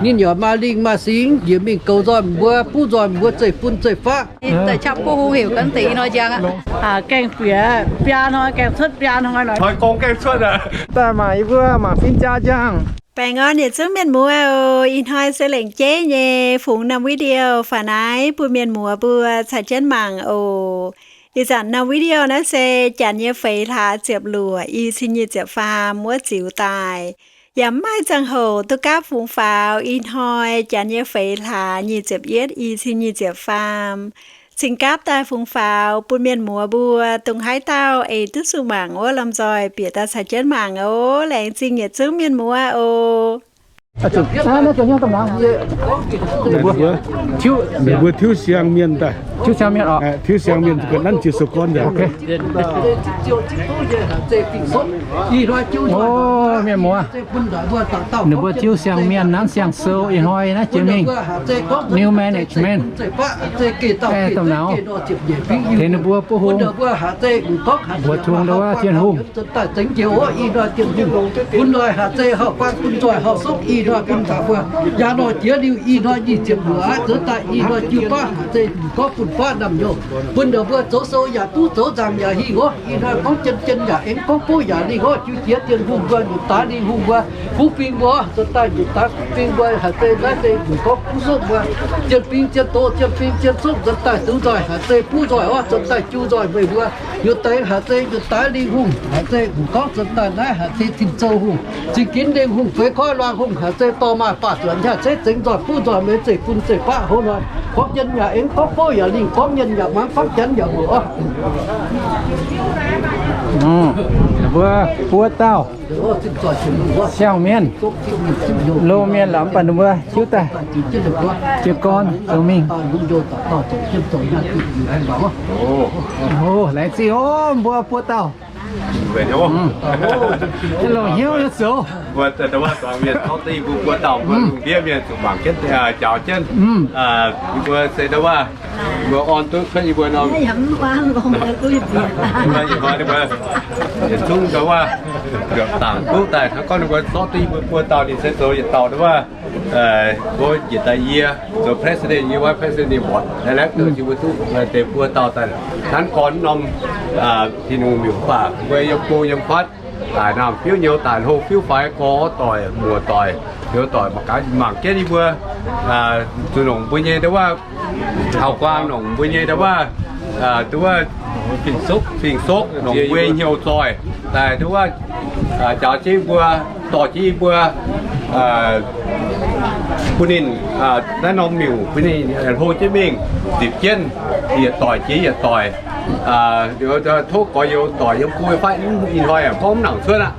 Ninh yaac maaih lingh maaih singx njiec mingh goux nzoih mbuo, buv nzoih mbuo zeiv-fun zeiv-faqv. Daaih qaqv buov hungh heuc gan deix ih hnoi njang aqv. Gaengh bieqc biaa hnoi, gaengh cuotv biaa hnoi nor. Hnoi gong gaengh cuotv aqv. Daaih mangc yie mbuo mangc fin jaa njang. Baengh orn yietc zungv mienh muoz oc. Ih hnoi se lengc jeiv nyei fungx norm video faaux naaiv bun mienh muoz mbuo caux jienv mangc oc. Ih zanc norm video naaiv se janx nyei feix hlaax ziepc luoqc, i cin nyic ziepc faam wuov ziux daaih. Yaac mv maaih ziangh hoc duqv gapv fungx faaux. Ih hnoi janx nyei feix hlaax nyic ziepc yietv, i cin nyic ziepc faam, cingx gapv daaih fungx faaux bun mienh muoz mbuo dongh haaix dauh eix duqv zuqc mangc wuov, lomh nzoih bieqc daaih caux jienv mangc oc. Laengz zingh yietc zungv mienh muoz oc. Ninh mbuo tiuv siang-mienh daaih. Tiuv siang-mienh oc. Tiuv siang-mienh ga'nanv jiex sou gorn nzengc. Mienh muoz, ninh mbuo tiuv siang-mienh nanv siang-sou ih hnoi naaiv jiex mingh. New management. Domh nauz tengx ninh mbuo buov hung, mbuox tong ndau wuov Tin-Hungh. Bun hnoi haaix zeiz hauv guanh bun nzoih hauv sokv ih hnoi bun nzaangc mbuo, yaac nor jiex liuz ih hnoi nyic ziepc luoqc aqv, zoux daaih ih hnoi jiu baav haaix zeiz mv gorngv bun baav naamh nyouz, bun ndau mbuo zoux sou yaac duqv, zoux nzaangc yaac hingh orqv. Ih hnoi gorngv jien jien yaac aengx gorngv bouv yaac lingh orqv. Jiu jiex Tin-Hungh mbuo nyutc daaix lingh hungh mbuo, kuv fing mbuo zoux daaih nyutc daaix kuv fing mbuo haaix zeiz naaiv zeiz mv gorngv buv sokv mbuo, zien fing zien doz, zien fing zien sokv zoux daaih duqv nzoih haaix zeiz buv nzoih orqv, zoux daaih jiu nzoih meih mbuo. Nyutc daaix haaix zeiz nyutc daaix lingh hungh, haaix zeiz mv gorngv zoux daaih naaiv haaix zeiz tin zou hungh, zingh ginv lingh hungh, feix koiv luangh hungh, haaix zeiz dorh maaih baac zuonx haaix zeiz zengx nzoih buv nzoih meih zeiv-fun zeiv-faqv hoz hnoi. Gorngv jien yaac aengx gorngv bouv yaac lingh, gorngv mienh yaac muangx, gorngv janx yaac muangx orqv. Mbuo buo dauh siang-mienh, loz-mienh lorqc, mv baac ninh mbuo hiuv daaih jiez gorn zoux mingh. Laengz zingh oc, mbuo buo dauh. Longc hnyouv nyei zoux. Mbuo zuangx mienh zorqv duqv yie mbuo buo dauh, mbuo lungh ndiev mienh zuqc mangc jienv, jaaux jienv. Yie mbuo se ndau wuov, mbuo orn duqv cuotv yie mbuo norm, yietc zungv ndau wuov, ndaangc duqv daaih hnangv gorngv ninh mbuo zorqv duqv yie mbuo buo dauh ninh se zoux yietc dauh ndau wuov, mbuo njiec daaih yie zoux president, yie vice president, ninh mbuo director, yie mbuo duqv deix buo dauh daaih hnangv gorn norm Tin-Hungh miuc baac mbuo yiem go yiem fatv, daaih naamh fiuv nyouz, daaih hlo fiuv faix, gorx doic muoc doic nyouz doic mangc gaax, mangc jienv yie mbuo zuqc nongc mbuo nyei ndau wuov, hauv guaang nongc mbuo nyei ndau wuov, ndau wuov fingx-sokv, fingx-sokv nongc mbuo nyei hnyouv zoih daaih ndau wuov, jaaux jienv yie mbuo, dorh jienv yie mbuo bun ninh naaiv norm miuc bun ninh hlo jienv mingh, zipc jienv yietc doic jiex yietc doic. Tov gorx-youz doic yiem go yiem fatv, ih hnoi gorngv mv nangc cuotv aqv.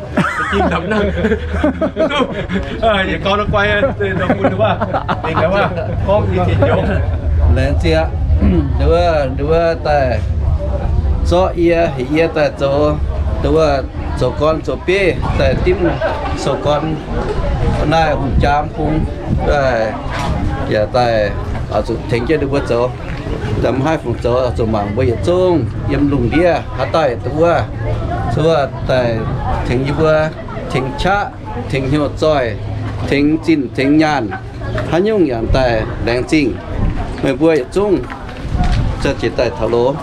Laengz zingh aqv. Nduov, nduov daaih zorqv yie, heuc yie daaih zoux, nduov zoux gorn zoux bieiv daaih dimv sou gorn naaiv hungh jaam bung, yaac daaih zuqc tengx jienv ninh mbuo zoux. Daaih mv haih fungc zoux, zuqc mangc mbuo yietc zungv yiem lungh ndiev haaix dauh yietc duqv wuov, zuqc daaih tengx yie mbuo, tengx qaqv, tengx hnyouv zoih, tengx zinh tengx nyaanh, haaix nyungc yaac daaih laengz zingh meih mbuo yietc zungv. Za'gengh daaih taux loz.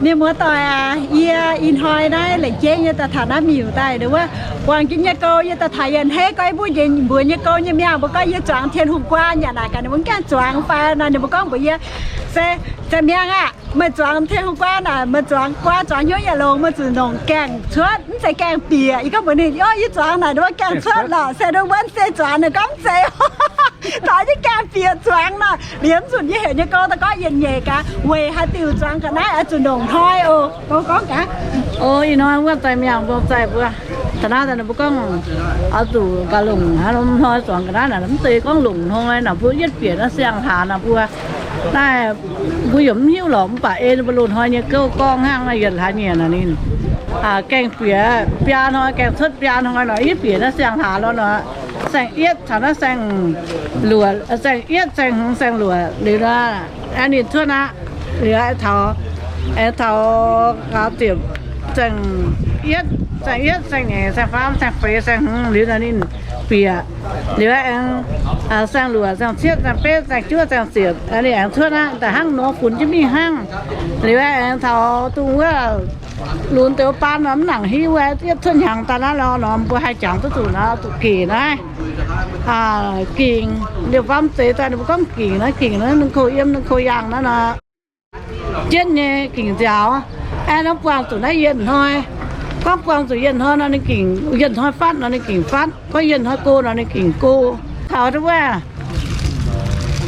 Mienh muoz-doic aac, yie ih hnoi naaiv lengc jeiv nyei daaih taux naaiv miuc daaih, ninh wuov guangc jienv nyei gouv, yie daaih taux yie a'hneiv gorngv yie mbuo njiec mbuox nyei gouv nyei miangh, mbuo gorngv yie zuangx Tin-Hungh guaa nyanc naaic gaax, ninh mbuo mv gaengh zuangx fai nor, ninh mbuo gorngv mbuox yie, se, se miangh aah, meih zuangx Tin-Hungh guaa naaic, meih zuangx guaa zuangx hnyouv yaac longx, meih zuqc nongc gaengh cuotv, mv zeiz gaengh bieqc. Yie gorngv mbuox ninh, o, yie zuangx naaic, ninh mbuo gaengh cuotv lorqc, se ninh mbuo se zuangx, ninh gorngv mv zeiz. Taux yie gaengh bieqc zuangx nor, liemh nzunc yie heuc nyei gouv daaih gorngv yietc nyeic gaax, weic haaix diuc zuangx ga'naaiv oix zuqc nongc hnoi oc. Gouv gorngv gaax, o, ih hnoi wuov daaih miangh mbuo zaih mbuo, taux naaiv daaih ninh mbuo gorngv oix zuqc gaax longc haaix norm hnoi zuangx ga'naaiv naaic, mv zeiz gorngv longc hnoi naaic, mbuo yietv bieqc naaiv siang-hlaax naaic mbuo naaiv mbuo yaac mv hiuv lorqc, mv baac ei ninh mbuo loz-hnoi nyei gouv gorngv hnangv naaiv yietc hlaax nyieqc naaic ninh gaengh bieqc biaa hnoi, gaengh cuotv biaa hnoi nor, yietv bieqc naaiv siang-hlaax lorqc nor. Saeng-yietv caux naaiv saeng-luoqc, saeng-yietv, saeng-hmz, saeng-luoqc liuz nor, ninh cuotv aqv. Liuz aengx taux, aengx taux gaux ziepc, saeng-yietv, saeng-yietv, saeng-nyeic, saeng-faam, saeng-feix, saeng-hmz liuz nor ninh bieqc. Liuz aengx saeng-luoqc, saeng-cietv, saeng-betv, saeng-juov, saeng-ziepc, ninh aengx cuotv aqv. Daaih hnangv nor funx jienv mingh hnangv. Liuz aengx taux dongh wuov lunx deix wuov baan nor mv nangc hiuv, yietv cuotv hnyangx daaih naaiv lorh nor mbuo haih jangx duqv zuqc nor zuqc gec naaiv. Gingc, liuz faam zeix daaih ninh mbuo gorngv gingc naaiv, gingc naaiv ninh koux yiem ninh koux yaangh naaiv nor. Jienv nyei gingc nziaaux, aeqv, naaiv buangh zuqc naaiv yienh hnoi. Gorngv buangh zuqc yienh hnoi nor ninh gingc, yienh hnoi fatv nor ninh gingc fatv. Gorngv yienh hnoi go nor ninh gingc go. Taux wuov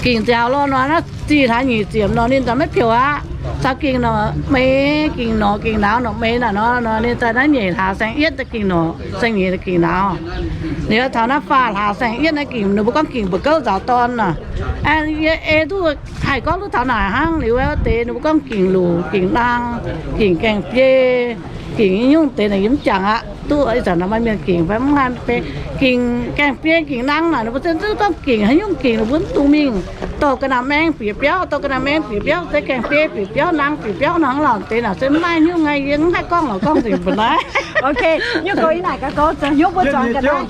gingc nziaaux lorh nor, naaiv zih hlaax nyic ziepc nor ninh daaih maiv pioux aqv. Caux gingc norqc meix, gingc norqc gingc nauz norqc meix naaic nor, nor ninh daaih naaiv nyeic hlaax saeng-yietv daaih gingc norqc, saeng-nyeic daaih gingc nauz. Liuz taux naaiv faah hlaax saeng-yietv naaiv gingc, ninh mbuo gorngv gingc mbu'gouv nzaaux dorn nor. Yie ei duqv haih gorngv duqv taux naaic hnangv. Liuz wuov deix ninh mbuo gorngv gingc luc, gingc naang, gingc gaeng-biei, gingc nyungc deix naaic yie mv jangx aqv. Duqv ih zanc nor maaih mienh gingc fai mv maaih. Gingc gaeng-biei, gingc naang naaic ninh mbuo zungv gorngv gingc haaix nyungc gingc ninh mbuo mv dungx mingh dorh ga'naaiv maeng bieqc biauv, dorh ga'naaiv maeng bieqc biauv, se gaeng-biei bieqc biauv, naang bieqc biauv nor, lorqc deix naaic se mv maaih nyungc. Naaiv yie mv haih gorngv lorqc, gorngv nzengc mbuo naaiv. Ok, nyungc go yie naaic gaax gorngv, nyungc mbuo zuangx ga'naaiv.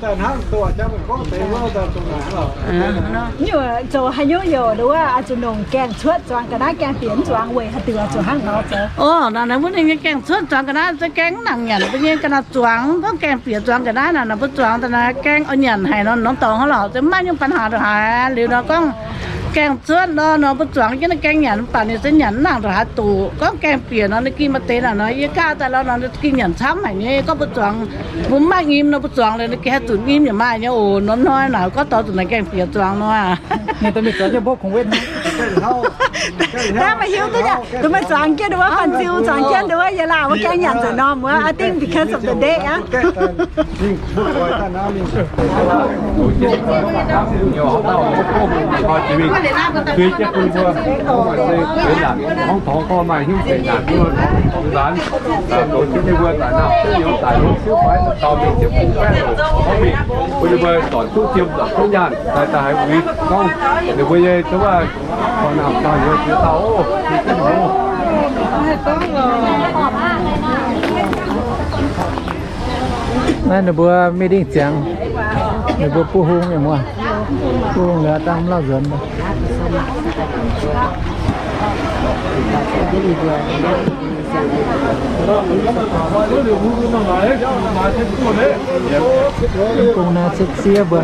Nyungc zoux haaix nyungc youc nduov oix zuqc longc gaengh cuotv zuangx ga'naaiv, gaengh bieqc mv zuangx weic haaix diuc oix zuqc hnangv nor zoux? Orv, naaic naaic mbuo ninh nyei gaengh cuotv zuangx ga'naaiv se gaengh mv nangc nyanc mbuo nyei ga'naaiv zuangx. Gorngv gaengh bieqc zuangx ga'naaiv naaic, naaic mbuo zuangx daaih naaiv gaengh oix nyanc haic nor, norm dorngx hnangv lorqc, se mv maaih nyungc ปัญหา ndongc haaix. Liuz nor gorngv gaengh cuotv nor, nor mbuo zuangx jienv naaiv gaengh nyanc mv baac ninh se nyanc mv nangc ndongc haaix doqc. Gorngv gaengh bieqc nor ninh gengh maaih deix naaic nor, yie gaav daaih lorz nor ninh gengh nyanc camv haic nyei. Gorngv mbuo zuangx, mbuo mv maaih nyim nor mbuo zuangx liuz ninh gengh haih zunc nyim yaac maaih nyei oc. Norm hnoi naaic gorngv dorh zuqc naaic gaengh bieqc zuangx nor. Daaih maaih hiuv duqv nyei, dongh meih zuangx jienv nduov, fanh ziu zuangx jienv nduov, yie laanh wuov gaengh nyanc nzengc norm wuov, I think because of the date aqv. Gorngv taux gorngv maaih hiuv deix naanc mbuo tongx nzaanx, zoux jienv ninh mbuo daaih nangh siouv youz daaih longx siouv fai dauh mingh ziepc fungx baeqv oc. Gorngv mingh bun ninh mbuo zornc duqv jiem zornc duqv nyaanh daaih daaih haiz uix gorngv ninh mbuo nyei zouv aac, corc nangc daaih ninh mbuo ziex dauh oc. Naaiv ninh mbuo meeting ziangx, ninh mbuo buov hung nyei muoz. Buov hung liuz dangh mv lauh nzuonx. Mv gong naaiv cietv ziev mbuo,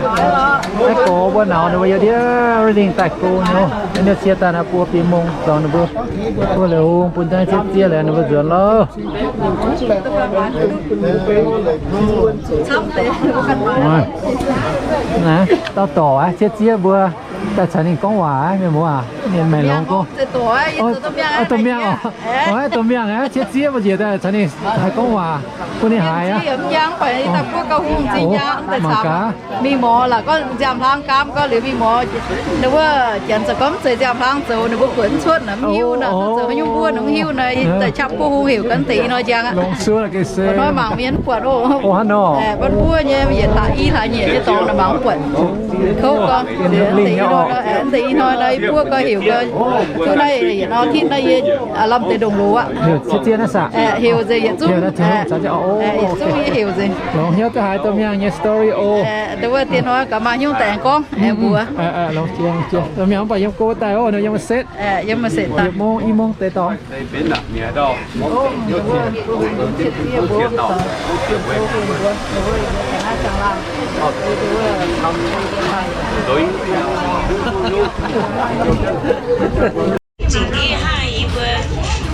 naaiv gorx mbuo nauz ninh mbuo yiem ndiev everything daaih go nyei. Naaiv cie daaih naaiv buo biei mong dorngx ninh mbuo buov liuz hung bun dangh cietv ziev liuz ninh mbuo nzuonx loh. Naaiv dauh dorc aqv, cietv ziev mbuo daaih caux ninh gorngv waac aqv, mienh muoz aac, mienh maengc longx gorngv. Domh miangh oc, domh miangh aqv, cietv ziev mbuo njiec daaih caux ninh haih gorngv waac, bun ninh haiz aqv. Mingh morz laaix gorngv nziaamv-hlang gaam gau liuz mingh morz, ninh wuov janx za'gengh mv zeiz nziaamv-hlang zoux, ninh mbuo buatc mv cuotv naaic, mv hiuv naaic, zoux haaix nyungc mbuov ninh mv hiuv naaic, daaih qapv buov hungh heuc gaax deix i hnoi njang aqv. Hnoi mangc mienh mv buatc oc. Mv buov nyei, yietc hlaax i hlaax nyeic nyei dorngx naaic mangc mv buatc. Kouv gorngv deix i hnoi nor, i buov gau heuc gau, duqv naaiv yietc norm tin naaiv yie lamh deix ndongc loz aqv. Heuc nzengc yietc zungv, yietc zungv yie heuc nzengc. Longx hnyouv duqv haiz domh miangh nyei story oc. Wuov deix hnoi gaax maaih hnyouv daaih aengx gorngv aengx mbuox. Domh miangh mv baac yiem go daaih oc, yiem setv, yiem setv daaih, yietc mong i mong deix dorngx. Zingh ndiev hnangv yie mbuo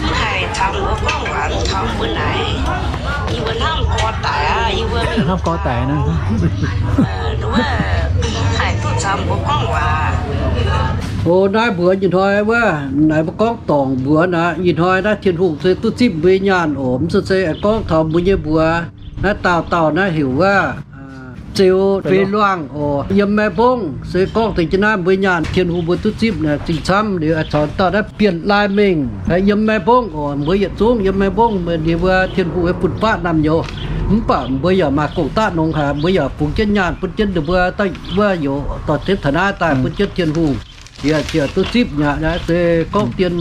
mv haiz taux mbuo gorngv waac, mv taux mbuo naaic, yie mbuo hnamv gorx daic aqv. Yie mbuo hnamv gorx daic naaiv. Haiz duqv caux mbuo gorngv waac. O, naaiv mbuox ih hnoi wuov, naaiv mbuo gorngv dorngc mbuox naaic, ih hnoi naaiv Tin-Hungh se duqv zipv mbuo nyaanh oc. Mv zeiz se gorngv taux mbuo nyei mbuox. Naaiv dauh dauh naaiv heuc wuov, Zeux Fei Luangh oc. Yiem Mae Mbong se gorngv deix jienv naaiv mbuo nyaanh Tin-Hungh mbuo duqv zipv naaic zingh camv liuz, caux dauh naaiv Bienh Lai Mengh, yiem Mae Mbong oc. Mbuo yietc zungv yiem Mae Mbong, ninh mbuo Tin-Hungh fun-faqv naamh nyouz. Mv baac mbuo yaac maaih gong-daqv nongx haic, mbuo yaac fungx jienv nyaanh bun jienv ninh mbuo daaih wuov youz dorh jienv taux naaiv daaih bun jienv Tin-Hungh. Yie ziouc duqv zipv nyei, naaiv se gorngv dien,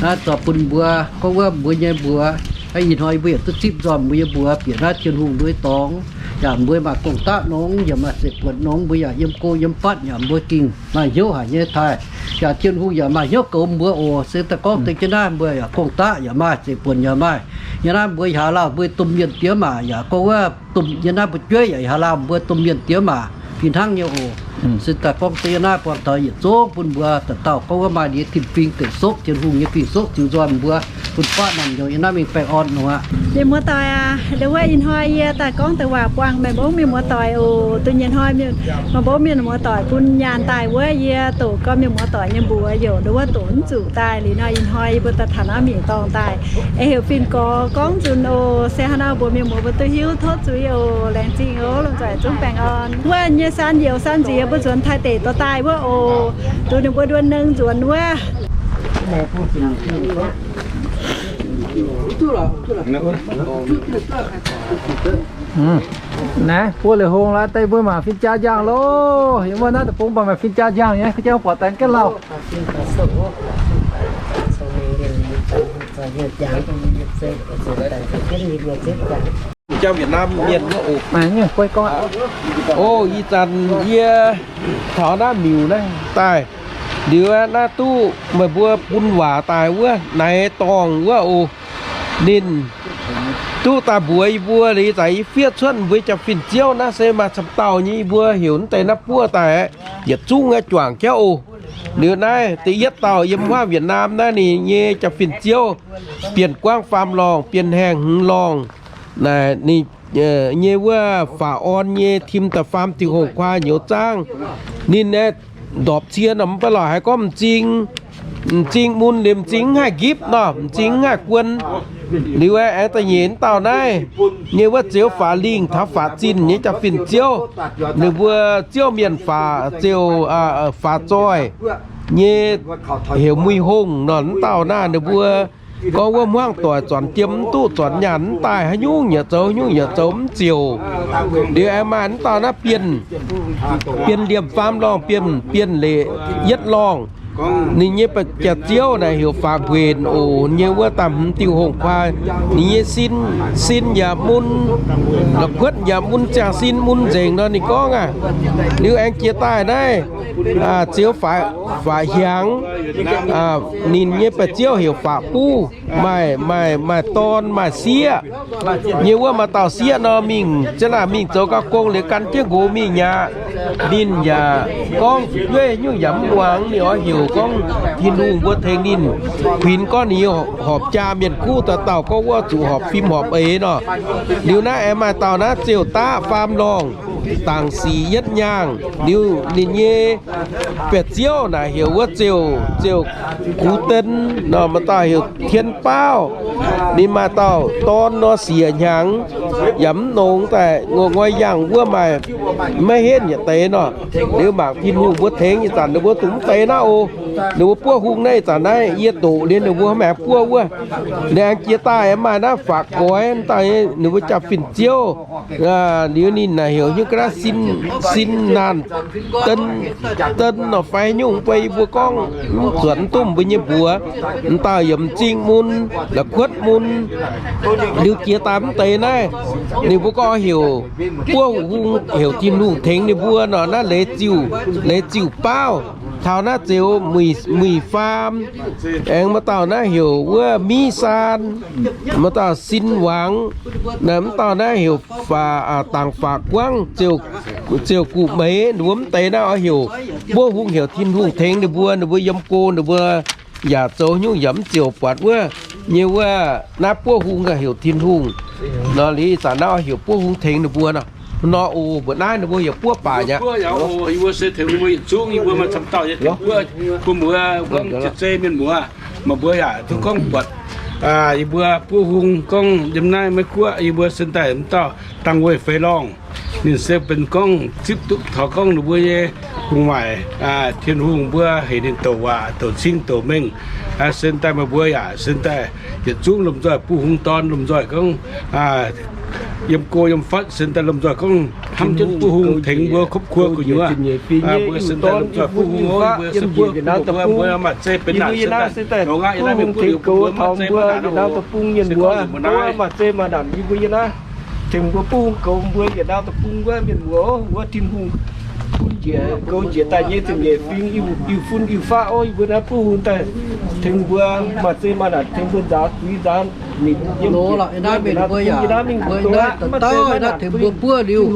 naaiv zoux bun mbuo, gorngv wuov mbuo nyei mbuox, ih hnoi mbuo yaac duqv zipv nzormc mbuo nyei mbuox bieqc naaiv Tin-Hungh mbuo nyei dorngx, yaac mbuo maaih gong-daqv nongx, yaac maaih zeqc buonc nongx, mbuo yaac yiem go yiem fatv yaac mbuo gengh maaih hnyouv haic nyei taaih. Yaac Tin-Hungh yaac maaih hnyouv goux mbuo oc. Se daaih gorngv deix jienv naaiv mbuo yaac gong-daqv yaac maaih, zeqc buonc yaac maaih. Yiem naaiv mbuo haaix lauh mbuo domh mienh diex maac yaac gorngv wuov domh, yiem naaiv mbuo jueiv yaac haaix lauh mbuo domh mienh diex maac fih hnangv nyei oc. Se daaih gorngv deix yiem naaiv buangh taux yietc zungv bun mbuo dauh dauh gorngv wuov maaih ndie tin-fingx deic sopv, Tin-Hungh nyei fingx sopv ziux nzoih mbuo, bun fatv naamh nyouz yiem naaiv mingh baengh orn nor aqv. Mienh muoz-doic aac, ndau wuov ih hnoi yie daaih gorngv deix waac buangh meih mbuo mienh muoz-doic oc. Dunh nyei hnoi mienh, meih mbuo mienh muoz-doic bun nyaanh daaih wuov, yie doqc gorngv mienh muoz-doic nyei mbuox youc ndau wuov doqc mv zuqc daaih. Liuz nor ih hnoi yie mbuo daaih taux naaiv mingh dorngh daaih, aengx heuc fin-gorx gorngv nzunc oc. Se haaix nor mbuox mienh muoz mbuo duqv hiuv tov zuiz oc. Laengz zingh oc, lomh nzoih zungv baengh orn. Wuov nyei saan youz saan nziex mbuo nzuonx Taiv deic dorh daaih wuov oc. Duqv ninh mbuo nduov nengh nzuonx wuov. Naaiv buo leiz hong laaix deix mbuo mangc fin-jaa njang loh. Yiem wuov naaiv deic-bung mangc fin-jaa njang nyei, fin-jaa buatc daaih gengh lauh. Jauv Việt Nam mienh wuov oc. O, ih zanc yie taux naaiv miuc naaiv daaih, liuz naaiv duqv meih mbuo bun waac daaih wuov naaiv dorngh wuov oc. Ninh duqv daaih mbuox yie mbuo liuz, ih zanc yie fiev cuotv mbuo jaa-fin-ziouv naaiv se maaih camv dauh nyei, yie mbuo heuc naaiv deix naaiv buov daaih yietc zungv nyei juangc jauv oc. Liuz naaiv da'yietv dauh yiem huav Việt Nam naaiv ninh nyei jaa-fin-ziouv, Bienh Guangv Faam Lorngh, Bienh Haengh Hmz Lorngh. Naaic ninh nyei wuov faaux orn nyei tim da'faam Tin-Hungh kuaai nyouz zaangv. Ninh aeqv, ndorpc cie nor mv baac lorqc haiz gorngv m'zing, m'zing mun liuz m'zing mv haih nqipv nor, m'zing mv haih guon. Liuz aeqv, aengx da'nyeic dauh naaiv nyei wuov Ziouv Faaux Lingh taux Faaux Zinh nyei jaa-fin-ziouv. Ninh mbuo ziouv mienh faaux ziouc, faaux zoih nyei heuc Mui Hongh nor, mv dauh naaiv ninh mbuo gorngv wuov hmuangv doic zuonx jiem mv duqv, zuonx nyaanh mv daaih, haaix nyungc yaac zoux, haaix nyungc yaac zoux mv ziouc. Liuz aengx maaih mv dauh naaiv Bienh, Bienh Liemh Faam Lorngh, Bienh, Bienh Leic Yietv Lorngh. Ninh nyei jaa-ziouv naaic heuc Faaux Nquenc oc, nyei wuov da'hmz Tin-Hungh kuaai. Ninh nyei sin, sin yaac mun, la'kuotv yaac mun, ziangh sin mun nzengc nor ninh gorngv aqv. Liuz aengx jiex daaih naaiv Ziouv Faaux Hiaangx, ninh nyei baeqc ziouv heuc Faaux Buv, maaih, maaih, maaih dorn maaih sieqv. Nyei wuov maaih dauh sieqv nor mingh, ziouc naaic mingh zoux gauh gong liuz gan jienv nqox mingh aqv. Ninh yaac gorngv fu'jueiv nyungc yaac mv muangx, ninh oix heuc gorngv Tin-Hungh mbuo tengx ninh kuinx gorngv ninh horpc jaa mienh kuv dauh dauh gorngv wuov zuqc horpc fim horpc eix nor. Liuz naaiv aengx maaih dauh naaiv Ziouv Daqv Faam Lorngh, Dangc Sic Yietv Nyaangh. Liuz ninh nyei baeqc ziouv naaic heuc wuov Ziouv, Ziouv Gux Den nor, maaih dauh heuc Tien Baauv. Ninh maaih dauh dorn nor siec hnyangx, yaac mv nongx daaih, ngoi yangh wuov maaih maiv henv yietc deix nor. Liuz mangc Tin-Hungh mbuo tengx ih zanc ninh mbuo dongh mv deix naaiv oc. Ninh mbuo buov hung naaiv ih zanc naaiv yie doqc liuz ninh mbuo maengx buov wuov. Ninh aengx jiex daaih maaih naaiv Faaux Goix dauh ninh mbuo jaa-fin-ziouv. Liuz ninh naaic heuc nyungc ga'naaiv Sin, Sin Naanh Den, Den nor fai nyungc mv bei yie mbuo gorngv mv zuotc mv duqv mbuo nyei mbuox. M'dauh yaac m'zing mun, la'kuotv mun. Liuz jiex daaih mv deix naaiv, ninh mbuo gorngv heuc buov hung heuc Tin-Hungh tengx ninh mbuo nor, naaiv Leiz Ziuh, Leiz Ziuh Baauv, taux naaiv Ziouv Muic, Muic Faam. Aengx maaih dauh naaiv heuc wuov Miv Saan, maaih dauh Sin Wangx, naaiv mv dauh naaiv heuc Faaux, Dangc Faaux Guangv, Ziouv Guv Meix, ninh mbuo mv deix naaiv oix heuc buov hung heuc Tin-Hungh tengx ninh mbuo, ninh mbuo yiem go ninh mbuo yaac zoux nyungc yaac mv ziouc buatc wuov nyei wuov naaiv buov hung heuc Tin-Hungh. Nor liuz ih zanc naaiv oix heuc buov hung tengx ninh mbuo nor. Nor oc, mbuo naaiv ninh mbuo yaac buov baac aqv. Yie mbuo se tengx mbuo yietc zungv, yie mbuo maaih camv dauh yie tengx buov, bun mbuo gorngv jiex zei mienh muoz, meih mbuo yaac duqv gorngv buatc yie mbuo buov hung gorngv yiem naaiv Meiv Guoqv yie mbuo sen daaih mv dauh Dangh Weih Feix Lorngh. Ninh se benx gorngv zipv duqv taux gorngv ninh mbuo nyei gu'nguaaic, Tin-Hungh mbuo heuc ninh douc waac douc cing douc mengh. Sen daaih meih mbuo yaac sen daaih yietc zungv lomh nzoih buov hung dorn, lomh nzoih gorngv yiem go yiem fatv, sin daaih lomh nzoih gorngv hnamv jienv buov hung tengx mbuo ครอบครัว gu'nyuoz. Mbuo sin daaih lomh nzoih buov hung, mbuo se buov mbuo maaih zeiv benx naanc, nor nqa'haav yiem naaiv mingh buov liuz mbuo maaih zeiv maaih naanc, se gorngv mbuo naaiv maaih zeiv maaih naanc, yie mbuo yiem naaiv tengx mbuo buov hung goux mbuo yietc dauh deic-bung wuov mienh muoz, wuov Tin-Hungh bun njiec goux njiec daaih nyei zingh nyeic fingx, iu-fun iu-faqv oc. Yie mbuo naaiv buov hung daaih tengx mbuo maaih zeiv maaih naanc, tengx mbuo nzaaux zuiz nzaaux ninh yiem naaiv mingh buov liuz, tengx mbuo buov liuz,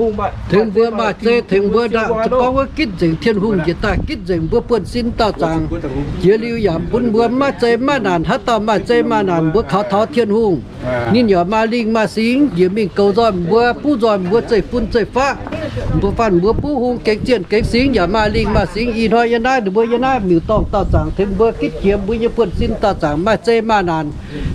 tengx mbuo maaih zeiv, tengx mbuo ndaangc gorngv wuov gitv nzengc Tin-Hungh njiec daaih gitv nzengc mbuo buonv-sin dauh zaangc. Jiex liuz yaac bun mbuo maaih zeiv maaih naanc. Haaix dauh maaih zeiv maaih naanc, mbuo kaux taux Tin-Hungh, ninh yaac maaih lingh maaih singx njiec mingh goux nzoih mbuo, buv nzoih mbuo zeiv-fun zeiv-faqv. Mbuo faanh mbuo buov hung gengh zienh gengh singx yaac maaih lingh maaih singx. Ih hnoi yiem naaiv, ninh mbuo yiem naaiv miuc-dorngh dauh zaangc tengx mbuo gitv jiex mbuo nyei buonv-sin dauh zaangc maaih zeiv maaih naanc.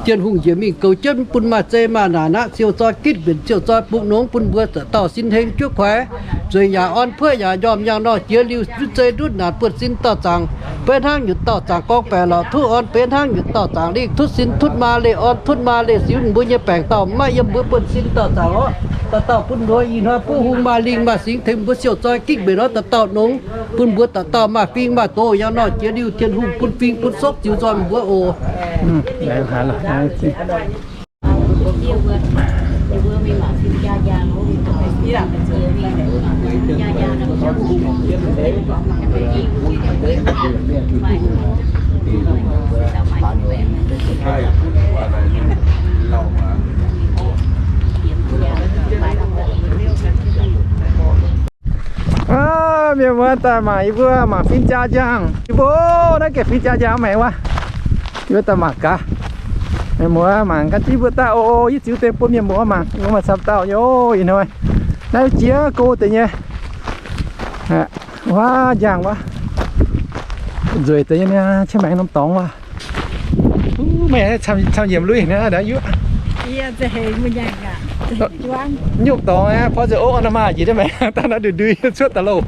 Tin-Hungh njiec mingh goux jienv bun maaih zeiv maaih naanc aqv. Siou zoi gitv mbenc, siou zoi bungx nongx bun mbuo dauh dauh sin heng juov kuaix, nzueic yaac orn, puoqv yaac njormh. Yangh nor jiex liuz nzutv zei ndutv naanc buonv-sin dauh zaangc, beiv hnangv nyutc dauh zaangc gorngv baeqc lorqc, tuqv orn benx hnangv nyutc dauh zaangc lingh, tutv sin tutv maa leih, orn tutv maa leih, siux mbuo nyei baengc dauh maiv yiem mbuo buonv-sin dauh zaangc orqc. Dauh dauh bun hnoi ih hnoi buov hung maaih lingh maaih singx tengx mbuo siou zoi gitv mbenc orqc. Dauh dauh nongx bun mbuo dauh dauh maaih fing maaih doz. Yangh nor jiex liuz Tin-Hungh bun fing bun sokv ziux nzoih mbuo oc. Aav, mienh muoz daaih mangc yie mbuo mangc fin-jaa njang. Yie mbuo naaiv gaengh fin-jaa njang maengx wuov. Yie mbuo daaih mangc gaax. Mienh muoz mangc gaax, yie mbuo daaih o, yie ziux deix bun mienh muoz mangc, yie mbuo maaih camv dauh nyei. Ih hnoi naaiv jiex go deix nyei. Wuov njang wuov, nzueic deix nyei, qiex maengx norm dorngx wuov. Meih camv nyiemc lui naaiv yuoqv. Nyungc dorngx aqv, porv nzengc ov, nor maah, njiec jienv maengx daaih naaiv ndui ndui cuotv daaih loh.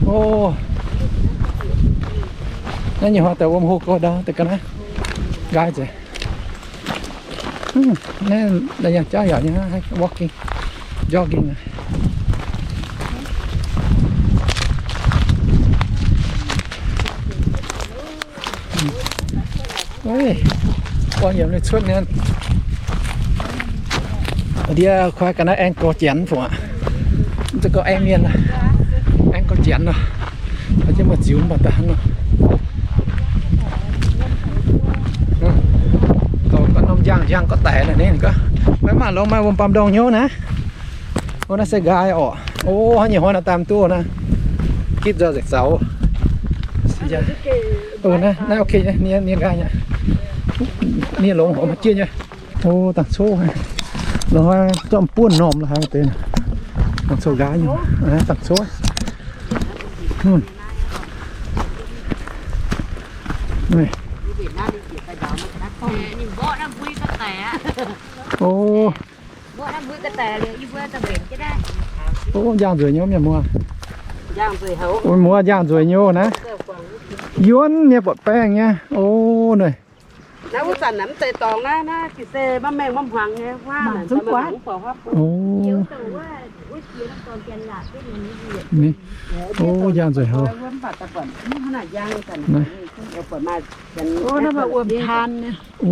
O, naaiv nyei hnoi daaih wuom hlo gorx ndau daaih ga'naaiv nqaai nzengc. Naaiv yangh jauv yaac nyei, walking, jogging. Buangh yiem liuz cuotv naaiv. Ndie kuaaiv ga'naaiv aengx gorx janx fungc aqv. Mv zeiz gorngv aengx mienh, aengx gorx janx nor. Jienv mbuo ziux mv baac daaih hnangv nor. Gorngv norm njang, njang gorngv daic naaic, ninh gorngv maiv maaih longx, maaih wuom baamh ndorngh hnyouv naaiv. O, naaiv se nqaai orqc. O, haaix nyungc hnoi naaiv daaih duqv naaiv. Gitv nzoih nzengc zaux. O, naaiv, naaiv ok nyei, nie, nie nqaai nyei. Nie longx horpc maiv jieqv nyei. O, dangh coqv. Longx zorqv buonv normh la'haiz deix. Dangh coqv nqaai nyei. Dangh coqv. O. O, njang nzueic nyei mienh muoz. Muoz njang nzueic nyei naaiv. Yuonv nyei, buatc baengh nyei. O, naaiv. Naaiv wuov zanc naaiv mv zeiz dorngx naaiv, naaiv ga'sie maiv maengh maiv hmuangx nyei. O, njang nzueic haic. O,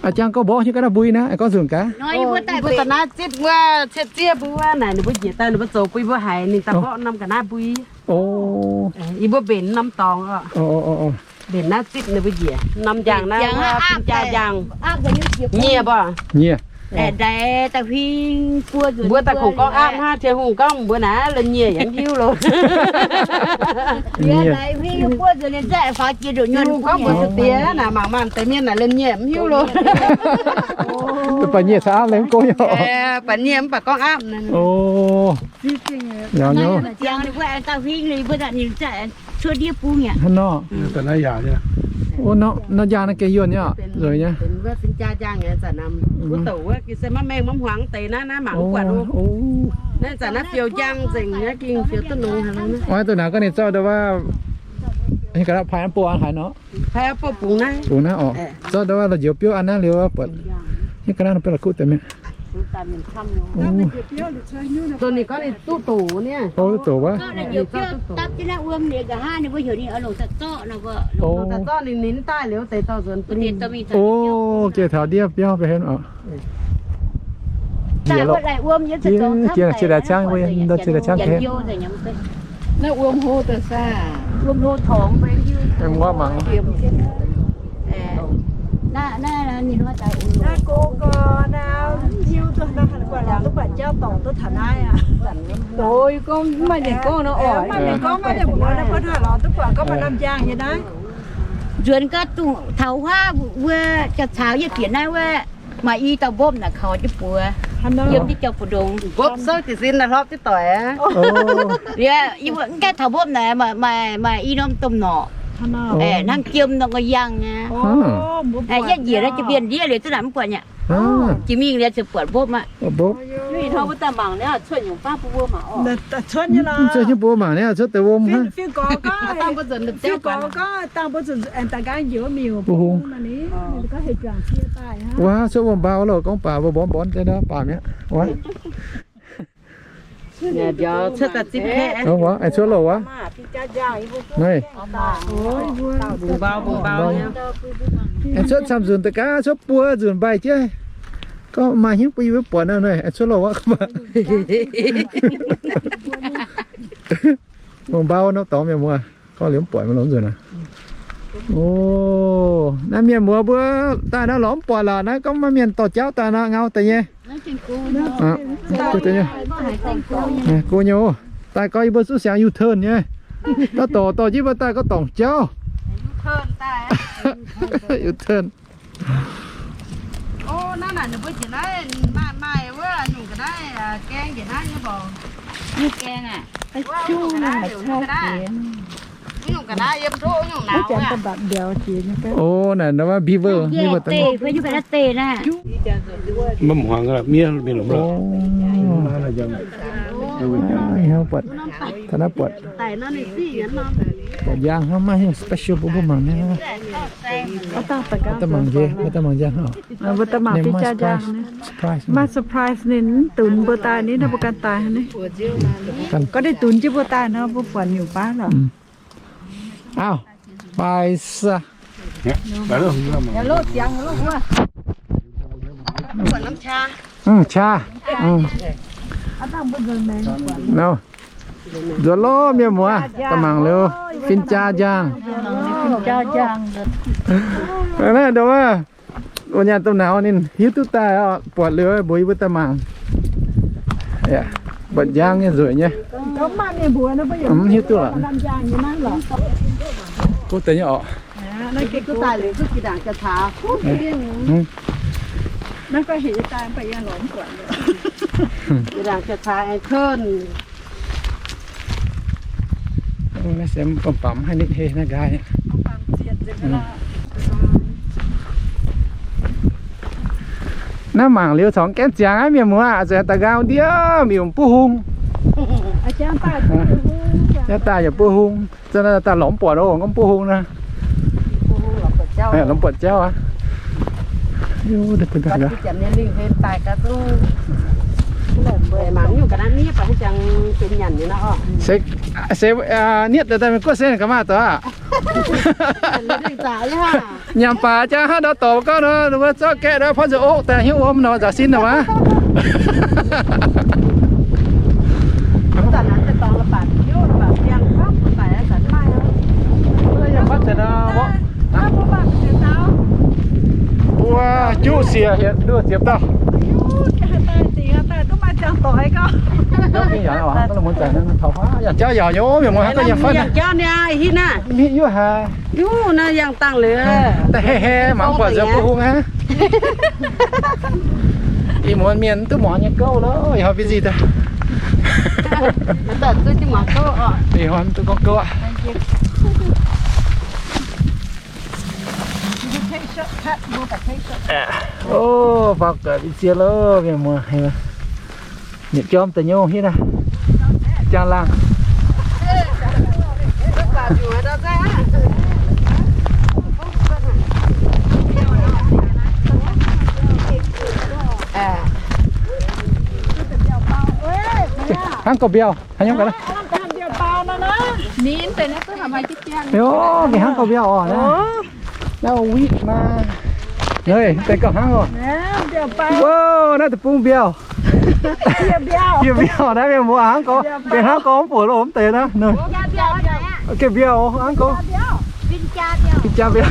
a'jang gorngv mborqv hiuv ga'naaiv mbui naaiv, gorngv nzunc gaax. Mbuo daaih naaiv zipv wuov cietv ziev mbuo wuov naaic, ninh mbuo njiec daaih ninh mbuo zoux bun mbuo haiz, ninh daaih mborqv norm ga'naaiv mbui. O, yie mbuo mbenc norm dorngx oc. Mbenc naaiv zipv ninh mbuo njiec norm njang naaiv, fin-jaa njang. Nyieh mbuo. Nyieh. Mbuo daaih kungx gorngv aapv hnangv, Tin-Hungh gorngv mbuo naaiv la'nyieh yaac mv hiuv loh. Tin-Hungh gorngv mbuo se diex naaic, mangc maanh deix mienh naaic la'nyieh mv hiuv loh. Baac nyieh caux aapv leih mv go nyei. Baac nyieh mv baac gorngv aapv. O, hnangv nor. Nor njang naaiv gengh yuonh nyei oc, nzueic nyei. Oix duqv naaic gorngv ninh zorqv ndau wuov Ninh ga'naaiv paaiv bouh an haaix nor? Paaiv bouh bungx naaiv. Bungx naaiv oc. Zorqv ndau wuov la'nziouv biouv an naaiv liuz buatc. Ninh ga'naaiv nor biauv la'kuqv deix mienh. Duqv doqc wuov. O, jiex taux ndiev biauv mv baac henv oc. Jiex lorqc. Jiex, jiex daaih ciangv, ndau jiex daaih ciangv. Naaiv wuom hlo daaih saah? Wuom hlo torngx mbuo hiuv. Mv mangc. Naaiv go gau naaiv hiuv duqv naaiv hanc guanh lorz duqv buatc jauv dorngc duqv taux naaiv aqv. Oix gorngv mv maaih nyanc gorngv nor oc. Mv maaih nyanc gorngv maiv mienh muoz naaiv mbuo lorz duqv buatc gorngv maaih norm njang nyei naaiv. Nzuonx gau dungh taux huaav mbuo jauv-caux yie bieqc naaiv wuov, maaih i dauh mbopv naaic kaux jienv buoz yiem jienv jauv-mbu'ndongx. Mbopv souv jiez sin naaiv hlopv jienv doic aqv. Liuz yie mbuo mv gaengh taux mbopv naaic maaih, maaih i norm domh norqc, hnangv jiem norm ga'yangh aqv. Yietv njiec naaiv jiex mingh ndiev liuz duqv naaic mv buatc nyei. Jiex mingh liuz ziouc buatc mbopv aqv. Cuotv nyei mbuo mangc niaa, cuotv deix wuom hnangv. Wuov cuotv wuom mbau loh, gorngv baac mbuo mborqv mborqv deix nor baac mi'aqv. Cuotv loh wuov. Aengx cuotv camv nzunc da'gaav, cuotv buo nzunc mbaih jienv. Gorngv maaih hnyouv bun yie mbuo buatc nor, aengx cuotv loh wuov. Wuom mbau nor dorngx mienh muoz, gorngv liuz mv buatc maiv longx nzunc aqv. O, naaiv mienh muoz mbuo daaih naaiv lorz mv buatc lorqc. Naaiv gorngv maaih mienh dorh jauv daaih nor, ngau daaih nyei. Go nyei, daaih gorngv yie mbuo zuqc siangx U-turn nyei. Naaiv dorh dorh jienv mbuo daaih gorngv dorngc jauv. U-turn. O, naaiv naaic ninh mbuo njiec naaiv maaih, maaih wuov nyungc ga'naaiv, gaeng njiec naaiv nyei mborqc. Nyungc gaeng aqv. Wuov nyungc ga'naaiv yiem ndoqv nyungc nauz aqv. O, naaic wuov beaver, beaver daaih. Mv hmuangx miev mingh lomh lorh. Buatc, taux naaiv buatc, buatc njang hnangv, maaih haaix nyungc special bun mbuo mangc nyei? Daaih mangc njang. Mbuo daaih mangc fim jaa njang. Maaih surprise ninh mv dunx mbuo daaih ni, naaiv mbuo ganh daaih ni. Gorngv ninh dunx jienv mbuo daaih nor, mbuo buatc nyungc baav lorqc. Auv, baaix sa. Qaa. Nzuonx lov mienh muoz, daaih mangc liuz fin jaa njang. Naaiv ndongc wuov, wuov nyaanh domh nauz ninh hiuv duqv daaih oc, buatc liuz mbuox yie mbuo daaih mangc. Buatc njang nyei nzueic nyei. Mv hiuv duqv lorqc. Kuv deix nyei oc. Naaiv se mv baac mv haih nitv heh naaiv nqaai. Naaiv mangc liuz corc gaengh ziangx aqv mienh muoz, zuqc daaih nqaau ndiev miuc buov hung. Jangv daaih yaac buov hung. Za'naaiv daaih lorz mv buatc oc, gorngv buov hung naaiv. Lorz mv buatc jauv aqv. Se, se nietv daaih daaih mingh guoqv se ga'maah doqc aqv. Nyanc baac jaa hnangv ndau dorc gorngv nor, ninh mbuo zorqv gaeqv ndau porv nzengc okv daaih hnyouv wuom nor nzaaux sin nor wuov. Mbuo juqv siec hietc nduov ziepc dauh. Yangh jauv yaac nyei, mienh muoz, yangh jauv niaa, hitv naaiv. Yangh dangh liuz, da'heh heh mangc buatc nzengc buov hung aqv. Ih muonz mienh duqv muangx nyei gouv loh, ih hnoi busy daaih. Ih hnoi duqv gorngv gouv aqv. O, faaux gaax mbuo ziex loh, mienh muoz. Nyietc jorm da'nyeic hitv naaiv. Jangx laangh. Hnangv gauh mbiauh, hnangv nyungc ga'naaiv. Yo, gengh hnangv gauh mbiauh oc naaiv. Naaiv wiv maah. Naaiv deix gauh hnangv oc. Wow, naaiv deic-bung mbiauh. Fiev mbiauh naaiv mienh muoz hnangv gorngv, gengh hnangv gorngv mv buoz loh mv deix naaiv. Gengh mbiauh hnangv gorngv. Fin-jaa mbiauh.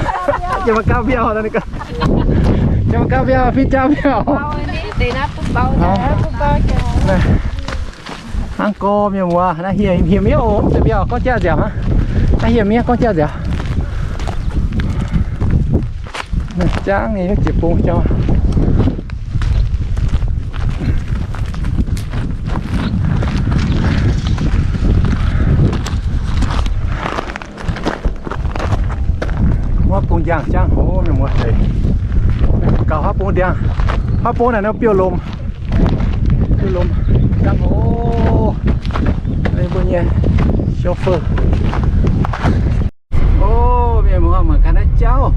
Jiex mangc gaax mbiauh, jiex mangc gaax mbiauh, fin-jaa mbiauh. Hnangv gorngv mienh muoz, naaiv hieh, hieh miev oc, mv zeiz mbiauh, gorngv jaav nziaauc hnangv. Naaiv hieh miev gorngv jaav nziaauc. Jangv nyei jiex bung jauv. Huaav bung njang jangv hoc mienh muoz deix. Gaux huaav bung ndiangx. Huaav bung naaic nor biouv lomc. Biouv lomc jangv hoc. Mbuo nyei chauffeur. O, mienh muoz, mangc gaax naaiv jauv.